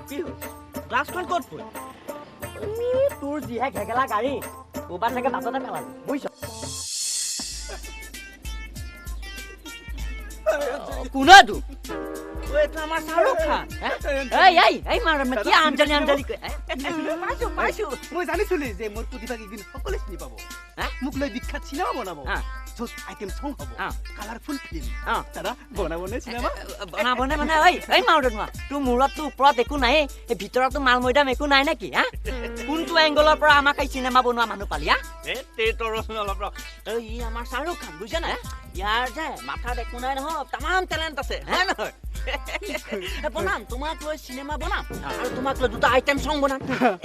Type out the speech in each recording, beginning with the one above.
কি হ'ল? গ্লাছখন ক'ত পৰিল? ই, তোৰ যিহে ঘেগেলা গাড়ী, ক'ৰবাত চাগে বাটতে পেলালি, বুজিছ? কোনে তোৰ? ঐ, এইটো আমাৰ শ্বাহৰুখ খান। হে? এই এই এই মাৰ কি আঞ্জলি আঞ্জলি কৈ, হে? পাইছো পাইছো। মই জানিছিলো যে মোৰ প্ৰতিভাক একদিন সকলোৱে চিনি পাব। হা? মোক লৈ বিখ্যাত চিনেমা বনাব, য'ত আইটেম চং হ'ব, কালাৰফুল ফিল্ম। দাদা, বনাবনে চিনেমা? বনাবনে মানে? ঐ ঐ মাউদনুৱা, তোৰ মূৰততো ওপৰত একো নাই, এই ভিতৰতো মাল মৈদাম একো নাই নেকি? হা, কোনটো এংগলৰ পৰা আমাক এই চিনেমা বনোৱা মানুহ পালি? হা, এ তে তৰচোন অলপ ৰ। ঐ, ই আমাৰ শ্বাহৰুখ খান, বুজিছা নাই? ইয়াৰ যে মাথাত একো নাই নহয়, তামাম টেলেণ্ট আছে, হয় নহয়? বনাম, তোমাক লৈ চিনেমা বনাম আৰু তোমাক লৈ দুটা আইটেম চং বনাম।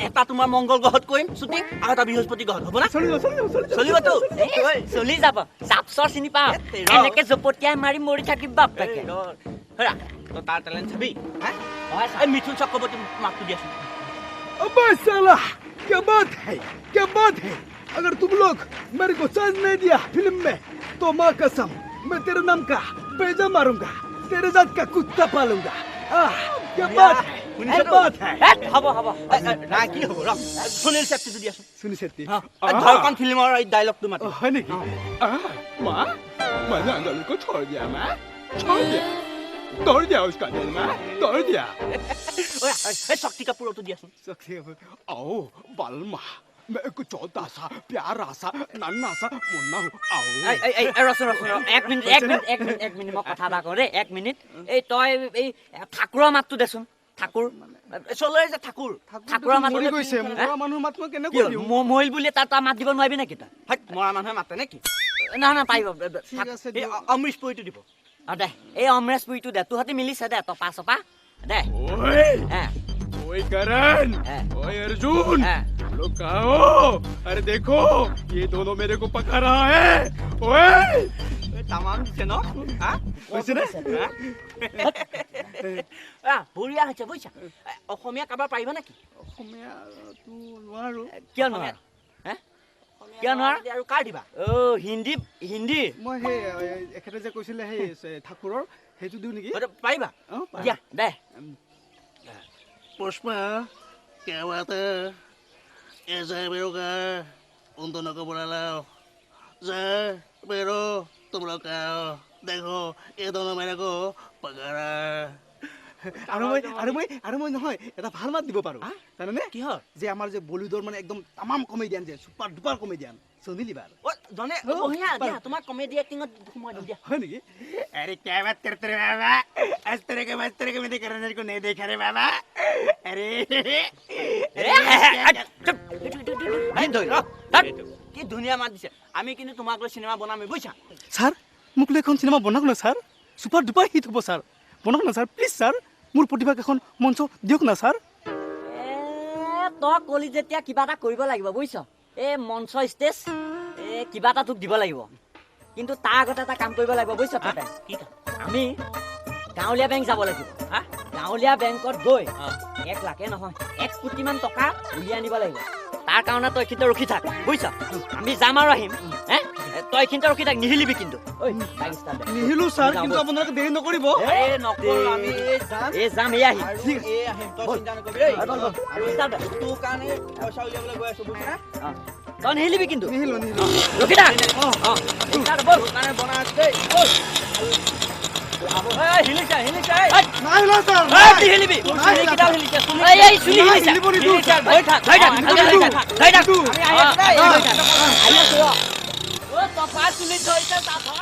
এটা তোমাৰ মংগল গ্ৰহত কৰিম শ্বুটিং আৰু এটা বৃহস্পতি গ্ৰহত, হ'ব না? চলিব চলিব চলিব। চলিবতো? এই, চলি যাব। জাপচৰ চিনি পাওঁ? এ, ৰ। এনেকে জপটিয়াই মাৰি মৰি থাকিব বাপেকে। হেৰা, তই তাৰ টেলেণ্ট চাবি, হা? হয়, চাম। এই মিথুন চক্ৰৱৰ্তী মাতটো দিয়াচোন। अबे साला, क्या बात है, क्या बात है! अगर तुम लोग मेरे को चांस नहीं दिया फिल्म में, तो माँ कसम, मैं तेरे नाम का बेजा मारूंगा, तेरे जात का कुत्ता पालूंगा। आह, क्या बात है, क्या बात है! হেত, হ'ব হ'ব। নাই, কি হ'ব, ৰ, সুনীল চেত্ৰীটো দিয়াচোন। সুনীল চেত্ৰী। ধৰকন ফিল্মৰ এই ডাইলগটো মাতি। হয় নেকি? माँ, मैंने अंजलि को छोड़ दिया। माँ, छोड़ दिया, तोड़ दिया उसका दिल, माँ, तोड़ दिया। ঐ, এই শক্তি কাপুৰটো দিয়াচোন। शक्ति, आओ बालमा, मैं एक छोटा सा प्यारा सा नन्ना सा मुन्ना हूँ, आओ। এই এই এই ৰচোন ৰচোন, ৰ। এক মিনিট, এক মিনিট, এক মিনিট, এক মিনিট, মই কথা এটা কওঁ দেই, এক মিনিট। এই তই এই ঠাকুৰৰ মাতটো দেচোন, ঠাকুৰ। চলে যে ঠাকুৰ। ঠাকুৰৰ মাতটো। মৰি গৈছে। মৰা মানুহৰ মাত মই কেনেকৈ কি দিওঁ? মৰিল বুলি তাত তই মাত দিব নোৱাৰিবি নেকি তই? হাইত, মৰা মানুহে মাতে নেকি? না না, পাৰিব। ঠিক আছে। এই অমৃশ পুৰীটো দিব। অ দে, এই অমৰেশ পুৰীটো দে। তোহঁতি মিলিছে দে, টপা চপা দে। ओए, হে। ओए करण, हाँ। ओए अर्जुन, हाँ। तुम लोग कहाँ हो? अरे देखो, ये दोनों मेरे को पका रहा है, ओए! তামাম দিছে ন, হা? হৈছে নে? আহ, বঢ়িয়া হৈছে, বুজিছা? এ, অসমীয়া কাৰোবাৰ পাৰিবা নেকি? অসমীয়াটো নোৱাৰো। কিয় নোৱাৰ? হে, কিয় নোৱাৰ? আৰু কাৰ দিবা? অ, হিন্দী, হিন্দী। মই সেই এখেতে যে কৈছিলে, সেই ঠাকুৰৰ সেইটো দিওঁ নেকি? হয়তো পাৰিবা। অ, পাৰিম। দিয়া। দে। पुष्पा, क्या बात है! ऐसा मेरो का उन दोनों को बुला लाओ। जय मेरो, तुम लोग कहाँ हो? देखो, ये दोनों मेरे को पकड़ा। আৰু মই নহয়, এটা ভাল মাত দিব পাৰোঁ, জানেনে? কিহৰ? যে আমাৰ যে বলিউডৰ মানে একদম তামাম কমেডিয়ান, যে ছুপাৰ ডুপাৰ কমেডিয়ান চনী লিভাৰ। অ, জনে বঢ়িয়া। দিয়া, তোমাক কমেডি এক্টিঙত সোমোৱাই দিম দিয়া। হয় নেকি? अरे, क्या बात करते रे बाबा! आज तरह के मस्त तरह के मैंने करण को नहीं देखा रे बाबा। अरे! কি ধুনীয়া মাত দিছে! আমি কিন্তু তোমাক লৈ চিনেমা বনামেই, বুজিছা? ছাৰ, মোক লৈ এখন চিনেমা বনাওক না ছাৰ। ছুপাৰ ডুপাৰ হিট হ'ব ছাৰ। বনাওক না ছাৰ, প্লিজ ছাৰ। মোৰ প্ৰতিভাক এখন মঞ্চ দিয়ক না ছাৰ। এ, তই কলি যেতিয়া কিবা এটা কৰিব লাগিব, বুজিছ? এই মঞ্চ, ষ্টেজ, এই কিবা এটা তোক দিব লাগিব। কিন্তু তাৰ আগতে এটা কাম কৰিব লাগিব, বুজিছ তই? কি কাম? আমি গাঁৱলীয়া বেংক যাব লাগিব। হা? গাঁৱলীয়া বেংকত গৈ 1 লাখে নহয়, 1 কোটিমান টকা উলিয়াই আনিব লাগিব। তাৰ কাৰণে তই এইখিনিতে ৰখি থাক, বুজিছ? আমি যাম আৰু আহিম। হে, তই এইখিনিতে ৰখি থাক, নিহিলিবি কিন্তু। ঐ, বাইক ষ্টাৰ্ট দে। Nihilo sir. যাওঁ, কিন্তু ব'ল। আপোনালোকে দেৰি নকৰিব। এই, নকৰো, আমি এই যাম এই যাম, এই আহিম। আৰু এই আহিম, তই চিন্তা নকৰিবি দেই। ব'ল, ব'ল। আৰু ষ্টাৰ্ট দে। তোৰ কাৰণে পইচা উলিয়াবলৈ গৈ আছো, বুজিছা? অ। তই নিহিলিবি কিন্তু। Nihilo, nihilo. ৰখি থাক। অ, ষ্টাৰ্ট, ব'ল। তোৰ কাৰণে বনাই আছো দেই। ব'ল। এই, হিলিছে হিলিছে, এই। নাই হিলা ছাৰ। এই, নিহিলিবি। তোৰ চুলিকেইডাল হিলিছে, চুলি। এই এই চুলি নাই, হিলিছে। হিলিব নিদিওঁ। হিলিছে, ধৰি থাক। ধৰি থাক, আমি ধৰি থাক, ধৰি থাক। নিদিওঁ। আমি আহি আছো দেই। অ, আহি আছো, ৰ। অ, টপা চুলি ধৰিছে, চাফা।